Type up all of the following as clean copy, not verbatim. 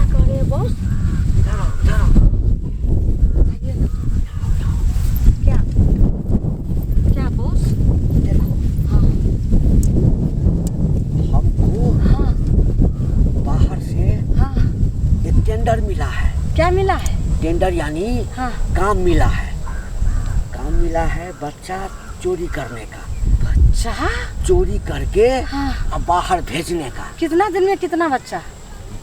क्या कह रहे हैं बॉस? इधर आओ, इधर आओ। बताइए ना। क्या क्या बॉस? देखो, हाँ। हमको हाँ। बाहर से हाँ। एक टेंडर मिला है। क्या मिला है? टेंडर यानी हाँ। काम मिला है। काम मिला है बच्चा चोरी करने का। बच्चा चोरी करके हाँ। अब बाहर भेजने का। कितना दिन में कितना बच्चा?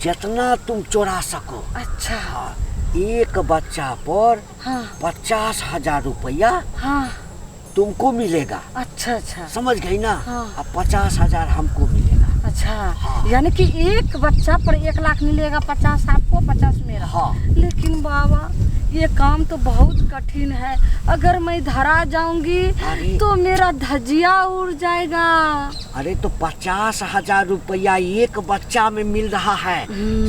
जितना तुम चोरा सको। अच्छा। हाँ, एक बच्चा पर हाँ। 50,000 रुपया हाँ। तुमको मिलेगा। अच्छा अच्छा। समझ गई ना? हाँ। अब 50,000 हमको मिलेगा। अच्छा। हाँ। यानी कि एक बच्चा पर 1 लाख मिलेगा, 50 आपको 50 मेरा। हाँ। लेकिन बाबा ये काम तो बहुत कठिन है, अगर मैं धरा जाऊंगी अरे। तो मेरा धजिया उड़ जाएगा। अरे तो 50,000 रुपया एक बच्चा में मिल रहा है,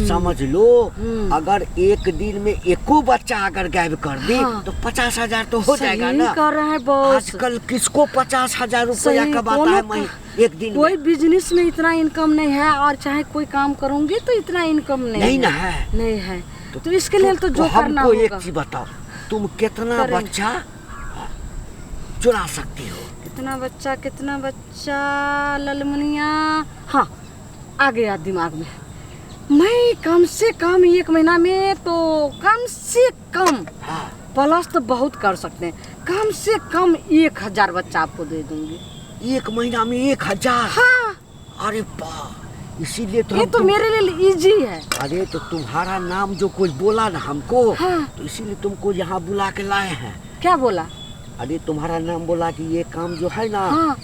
समझ लो। अगर एक दिन में एको बच्चा अगर गायब कर दी हाँ। तो 50,000 तो हो जाएगा सही ना। कर रहे हैं बॉस। आजकल किसको 50,000 रुपया सही, कमाता कोनो है मैं एक दिन कोई में? बिजनेस में इतना इनकम नहीं है, और चाहे कोई काम करूंगी तो इतना इनकम नहीं, नहीं ना है। है। नहीं है। तो इसके लिए तो जो हमको करना एक होगा। चीज बताओ, तुम कितना करेंगे। बच्चा चुरा सकती हो? कितना बच्चा, कितना बच्चा ललमुनिया? हाँ आ गया दिमाग में। मैं कम से कम 1 महीना में तो कम से कम हाँ। प्लस तो बहुत कर सकते हैं, कम से कम 1,000 बच्चा आपको दे दूंगी। 1 महीना में 1,000? हाँ। अरे वाह, इसीलिए तो ये हम तो तुम मेरे लिए इजी है। अरे तो तुम्हारा नाम जो कोई बोला ना हमको, हाँ। तो इसीलिए तुमको यहाँ बुला के लाए हैं। क्या बोला? अरे तुम्हारा नाम बोला कि ये काम जो है ना, हाँ।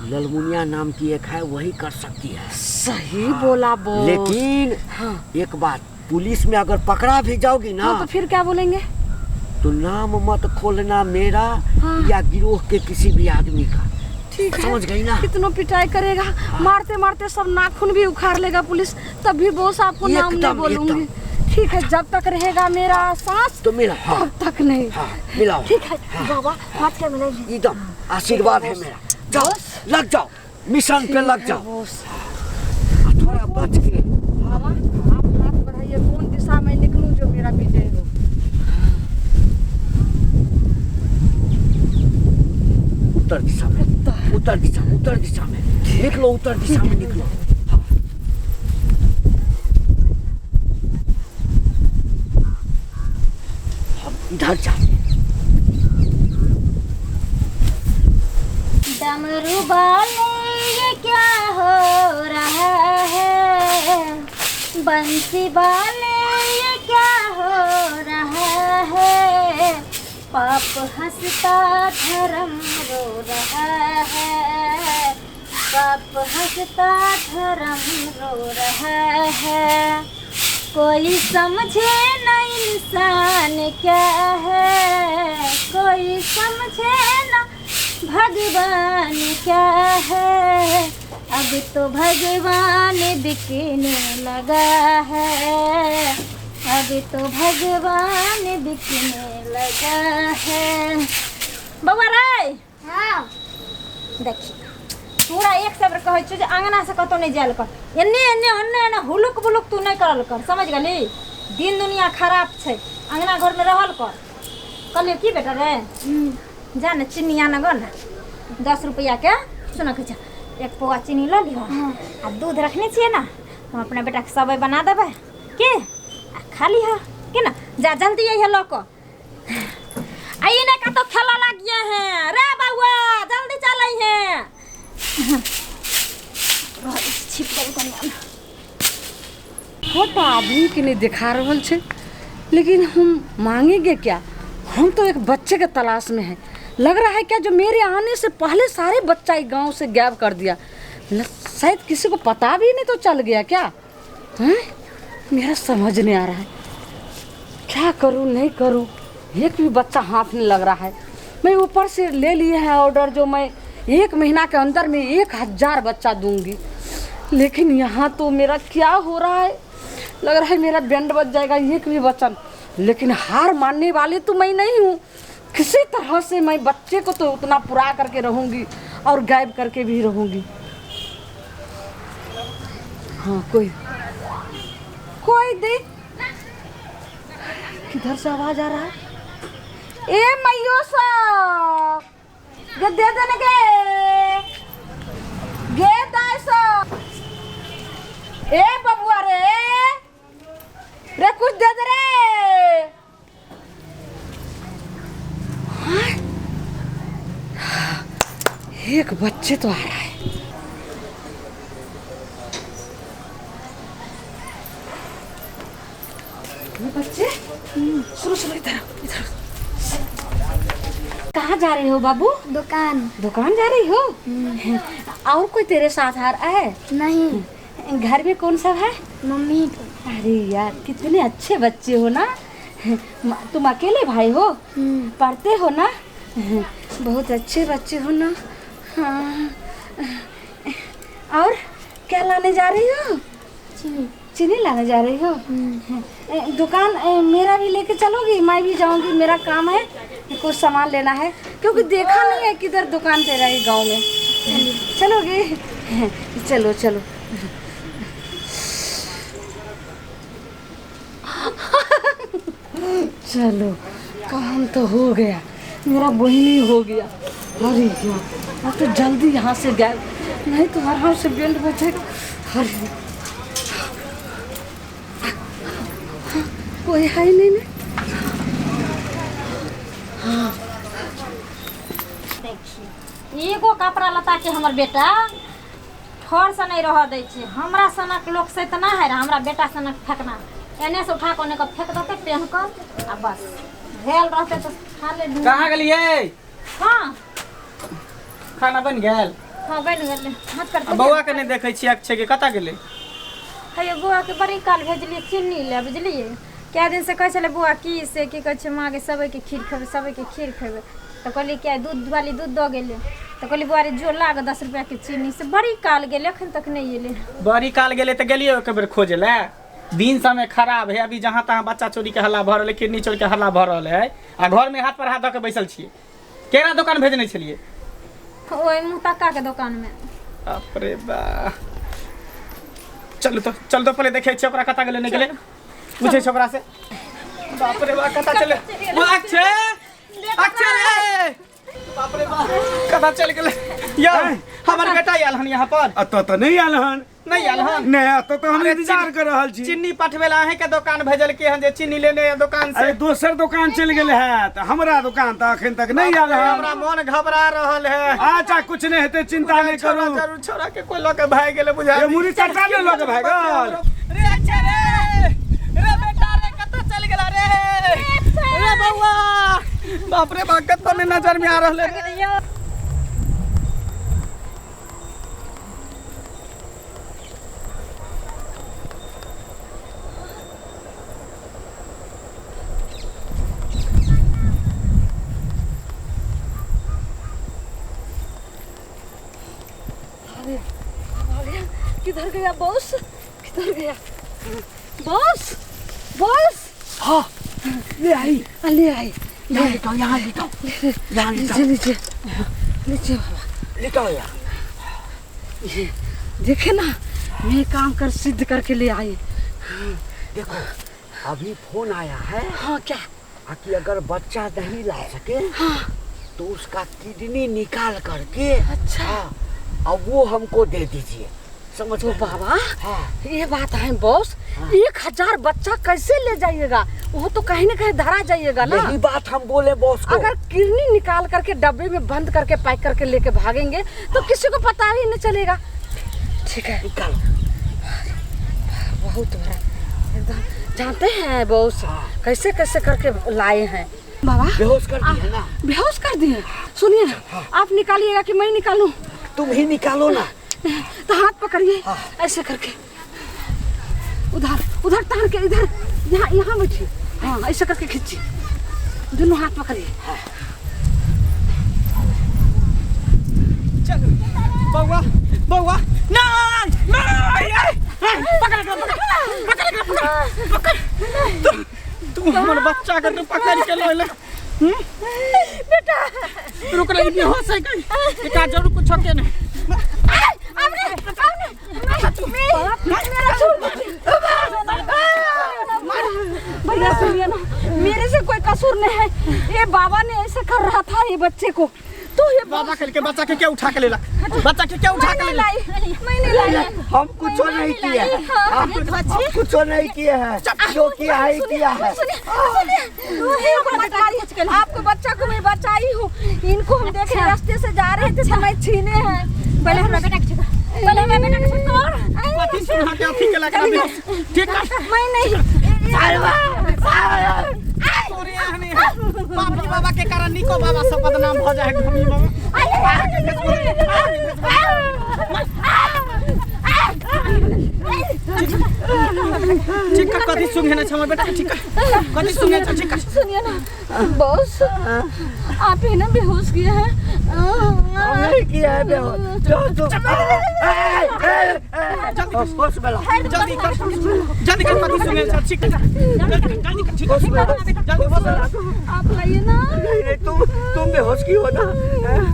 ललमुनिया नाम की एक है, वही कर सकती है। सही हाँ। बोला बॉस। लेकिन हाँ। एक बात, पुलिस में अगर पकड़ा भी जाओगी ना, हाँ, तो फिर क्या बोलेंगे? तो नाम मत खोलना मेरा हाँ। या गिरोह के किसी भी आदमी का। ठीक है। समझ गई ना? कितनों पिटाई करेगा, हाँ। मारते मारते सब नाखून भी उखाड़ लेगा पुलिस, तब भी बॉस आपको नाम नहीं एकदम, बोलूंगी। एकदम। ठीक है, जब तक रहेगा मेरा सांस तो मिला, हाँ। तब तक नहीं। हाँ, मिलाओ। ठीक है, हाँ। बाबा हाथ क्या मिलाइए? एकदम आशीर्वाद है बॉस। मेरा। जाओ, बॉस। लग जाओ मिशन पे, लग ठीक है, जाओ। बॉस। थोड़ा बच के। बाबा आप हाथ बढ़ाइए, कौन दिशा में निकलूं जो मेरा विजय हो? उत्तर दिशा में, उत्तर दिशा, उत्तर दिशा में निकलो, उत्तर दिशा में निकलो। हाँ। हम इधर जाते हैं। डमरू वाले ये क्या हो रहा है, बंसी वाले ये क्या हो रहा है, पाप हंसता धर्म रो रहा है, पाप हंसता धर्म रो रहा है, कोई समझे न इंसान क्या है, कोई समझे न भगवान क्या है, अब तो भगवान बिकने लगा है, अब तो भगवान बिकने लगा है। बउआ रे। हाँ। देखी पूरा एक सबर कहै छौ जे अंगना से कतौ नहीं जायल कर, एन्ने एन्ने ओन्ने एन्ने हुलुक बुलुक तू नहीं करल कर, समझ गेली? दिन दुनिया खराब छै, अंगना घर में रहल कर। कहलियो की बेटा रे, जा ने चीनी आन गो ने, 10 रुपया के सुन के 1 पौआ चीनी लऽ लिहो, आ दूध रखने छियै ना, हम अपना बेटा के सबै बना देबै के, आ खा लिह के ना। जा जल्दी अइहे लऽ कऽ। आ ई ने कतौ खेलऽ लागिए हैं रे बउआ, जल्दी चल अइहे। छिप गेल कनिया। फोटो आदमी के नहीं दिखा रहल छे, लेकिन हम मांगेंगे क्या? हम तो एक बच्चे के तलाश में हैं। लग रहा है क्या जो मेरे आने से पहले सारे बच्चा एक गांव से गायब कर दिया, शायद किसी को पता भी नहीं तो चल गया क्या? हैं? मेरा समझ नहीं आ रहा है क्या करूं नहीं करूं, एक भी बच्चा हाथ नहीं लग रहा है। मैं ऊपर से ले लिए हैं ऑर्डर जो मैं 1 महीना के अंदर में 1,000 बच्चा दूंगी, लेकिन यहाँ तो मेरा क्या हो रहा है, लग रहा है मेरा बैंड बज जाएगा एक भी बच्चा। लेकिन हार मानने वाली तो मैं नहीं हूँ, किसी तरह से मैं बच्चे को तो उतना पूरा करके रहूँगी और गायब करके भी रहूँगी। हाँ कोई कोई दे किधर से आवाज आ रहा है? ए मैयो सब गे दे देने गे गे दाई सब। ए बबुआ रे रे कुछ दे दे रे। हाँ? एक बच्चे तो आ रहा है। ये बच्चे सुनो सुनो इधर आओ, इधर आओ। कहाँ जा रहे हो बाबू? दुकान। दुकान जा रही हो? और कोई तेरे साथ आ रहा है? नहीं। घर में कौन सब है? मम्मी। अरे यार कितने अच्छे बच्चे हो ना। तुम अकेले भाई हो? पढ़ते हो ना? बहुत अच्छे बच्चे हो ना। हाँ। और क्या लाने जा रही हो? चीनी। चीनी लाने जा रही हो? दुकान मेरा भी लेके चलोगी? मैं भी जाऊंगी, मेरा काम है, कुछ सामान लेना है, क्योंकि देखा नहीं है किधर दुकान तेरा ही गांव में। चलोगी? चलो चलो। चलो काम तो हो गया, मेरा बहिनी हो गया। अरे यार अब तो जल्दी यहाँ से गए, नहीं तो आराम से बेल्ट बचेगा। अरे कोई है ही नहीं ना। हाँ देखी एगो कपड़ा लत्ता के हमर बेटा ठोर से नहीं रह दै छै। हमरा सनक लोक से तऽ ना है, हमरा बेटा सनक फेकना एने से उठा के ओने के फेंक देतै पेन कऽ आ बस भेल रहतै तऽ खा ले। कहाँ गेलियै? हाँ खाना बन गेल? हाँ बनि गेलै। हाथ कर आ बौआ के नहि देखै छियै अक्षय के, कतऽ गेलै? हे बौआ के बड़ी काल भेजलियै चीनी ले, बुझलियै? कए दिन से कहै छलै बौआ की से की कहै छै माँ के सबैके खीर खेबै, सबैके खीर खेबै। तऽ कहलियै कि दूध वाली दूध दऽ गेलै, तऽ कहलियै बौआ रे जो लाग 10 रुपया के चीनी से। बड़ी काल गेलै एखन तक नहि एलै। बड़ी काल गेलै तऽ गेलियै एक बेर खोजै लए। दिन समय खराब है, अभी जहाँ तहाँ बच्चा चोरी के हल्ला भऽ रहल है, किडनी चोरी के हल्ला भऽ रहल है, आ घर में हाथ पर हाथ धऽ के बैसल छियै। केरा दुकान भेजने छलियै? ओहि मुतक्का के दुकान में। बाप रे बा। चलू तो, चल तो पहले देखै छियै ओकरा कतऽ गेलै नहि गेलै, पूछै छियै ओकरा से। बाप रे बा कतऽ चले? अक्षय, अक्षय रे, बाप रे बा कतऽ चलि गेलै? यौ हमर बेटा आयल हन यहाँ पर? एतऽ तऽ नहि आयल हन। नहीं आयल हन? नहि, एतऽ तऽ हम अरे इंतजार कर रहल छी। चीनी पठबै लए अहींके दोकान भेजलकै हन जे चीनी लेने दोकान से। अरे दोसर दोकान चलि गेल हैत, हमरा दोकान तऽ अखन तक नहि आयल हन। हमरा मन घबरा रहल है। अच्छा कुछ नहि हेतै, चिंता नहि करू। जरूर छोड़ा के कोई लऽ के भागि गेलै बुझा। ए मुरी चाचा ने लऽ के भागि गेल। रे अच्छा रे, रे बेटा रे कतऽ चलि गेला रे? रे बौआ बाप रे बाप कतऽ नहि नजर में आ रहल है। अरे अब आ गया। किधर गया बॉस? किधर गया बॉस? बॉस हाँ ले आई, ले आई। यहाँ लिटाओ, यहाँ लिटाओ, यहाँ लिटाओ। नीचे नीचे नीचे बाबा लिटाओ यार। ये देखे ना मैं काम कर सिद्ध करके ले आई। देखो अभी फोन आया है। हाँ क्या? कि अगर बच्चा नहीं ला सके हाँ तो उसका किडनी निकाल करके अच्छा हाँ, अब वो हमको दे दीजिए। समझ तो गए? बाबा हाँ ये बात है बॉस, 1000 बच्चा कैसे ले जाइएगा? वो तो कहीं ना कहीं धरा जाइएगा ना। यही बात हम बोले बॉस को। अगर किडनी निकाल करके डब्बे में बंद करके पैक करके लेके भागेंगे तो किसी को पता ही नहीं चलेगा। ठीक है निकालो। बहुत बड़ा एकदम जानते हैं बॉस। हाँ। कैसे कैसे करके लाए हैं बाबा। बेहोश कर दिए ना? बेहोश कर दिए। सुनिए ना। हाँ। आप निकालिएगा कि मैं निकालूं? तुम ही निकालो ना। तो हाथ पकड़िए। हाँ। ऐसे करके उधर उधर तार के इधर यहाँ यहाँ बैठिए। हाँ ऐसे करके खींचिए, दोनों हाथ पकड़िए। हाँ। चलो बौआ बौआ नहीं नहीं पकड़ पकड़ पकड़ पकड़ पकड़ तू हमर बच्चा के तू पकड़ के लऽ ले। बेटा रुक रे, बेहोश है कहीं एकरा जरूर कुछ के नहीं। मेरा छोड़। भैया सुनिए ना, मेरे से कोई कसूर नहीं है, ये बाबा ने ऐसा कर रहा था ये बच्चे को, तो ये बाबा कल के बच्चा के क्या उठा के लेलक, बच्चा के क्या उठा के मैं लेलक? नहीं लाई, मैं नहीं लाई। हम कुछ नहीं किए हैं, हम कुछ नहीं किए हैं, जो किया है किया है। सुनिए, सुनिए, आपको बच्चा को मैं बचाई हूँ, इनको हम देखे रास्ते से जा रहे थे, समय छीने हैं। पहले हमरा बेटा के छुटा, पहले हमरा बेटा के छुटा। कथी सुना के अथी के लगा ठीक है। मैं नहीं। तोरे एहने बापी बाबा के कारण निको बाबा सब बदनाम भ जाए घमी बाबा। ठीक है, कथी सुंघे ना हमर बेटा के? ठीक है, कथी सुंघे छ? ठीक है सुनिए ना बॉस, आप ही ना बेहोश किए हैं। हम नहीं किया है बेहोश। जो तुम होश में ला, जल्दी कर, जल्दी कर, कथी सुंघे छ? ठीक है, जल्दी जल्दी कर, ठीक है, जल्दी होश में ला। आप लाइए ना। नहीं नहीं, तुम बेहोश की हो ना,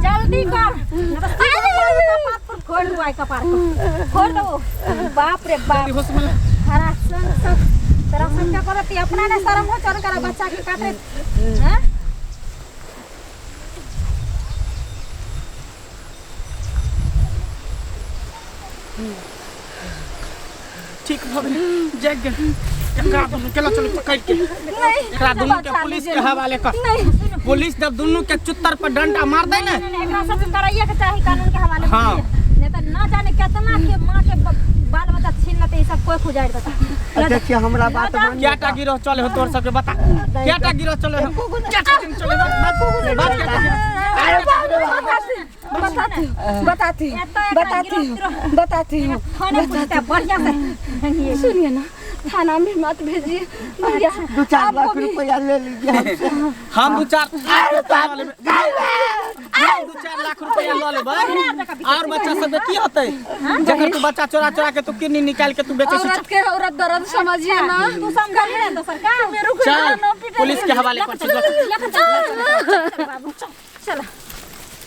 जल्दी कर, कपार पर फोड़ दो, आई कपार को फोड़ दो। बाप रे बाप, होश में ला। हरा सन सब तेरा सन क्या करती, अपना ने शर्म हो चल कर बच्चा के काटे हैं। ठीक भ गेलै, जाग गेल। एकरा दुनू के चलू पकड़ के, एकरा दुनू के पुलिस के हवाले कर। पुलिस जब दुनू के चुत्तर पर डंडा मार दे ने, एकरा सब करैया के चाही कानून के हवाले। हाँ। नहीं तो ना जाने कितना के मां के बाल बच्चा छीन लेते, ई सब कोई खुजाड़ देता। देखिए हमरा बात मान। क्या टा गिरोह चले हो तोर सबके बता, क्या टा गिरोह चले हो, क्या टा गिरोह चले हो? बात क्या टा गिरोह? बताती हूँ, बताती हूँ, बताती हूँ, बताती हूँ, बढ़िया से सुनिए ना, थाना में मत भेजिए भैया। 2-4 लाख रुपया ले लीजिए हमसे। हम 2-4 लाख रुपया ल लेबै, और बच्चा सब की होतै? जकर तू बच्चा चोरा चोरा के तू किडनी निकाल के तू बेचै। औरत के औरत दर्द समझिए ना, तू समझ ले तो सरकार मेरे को चल पुलिस के हवाले कर। चल।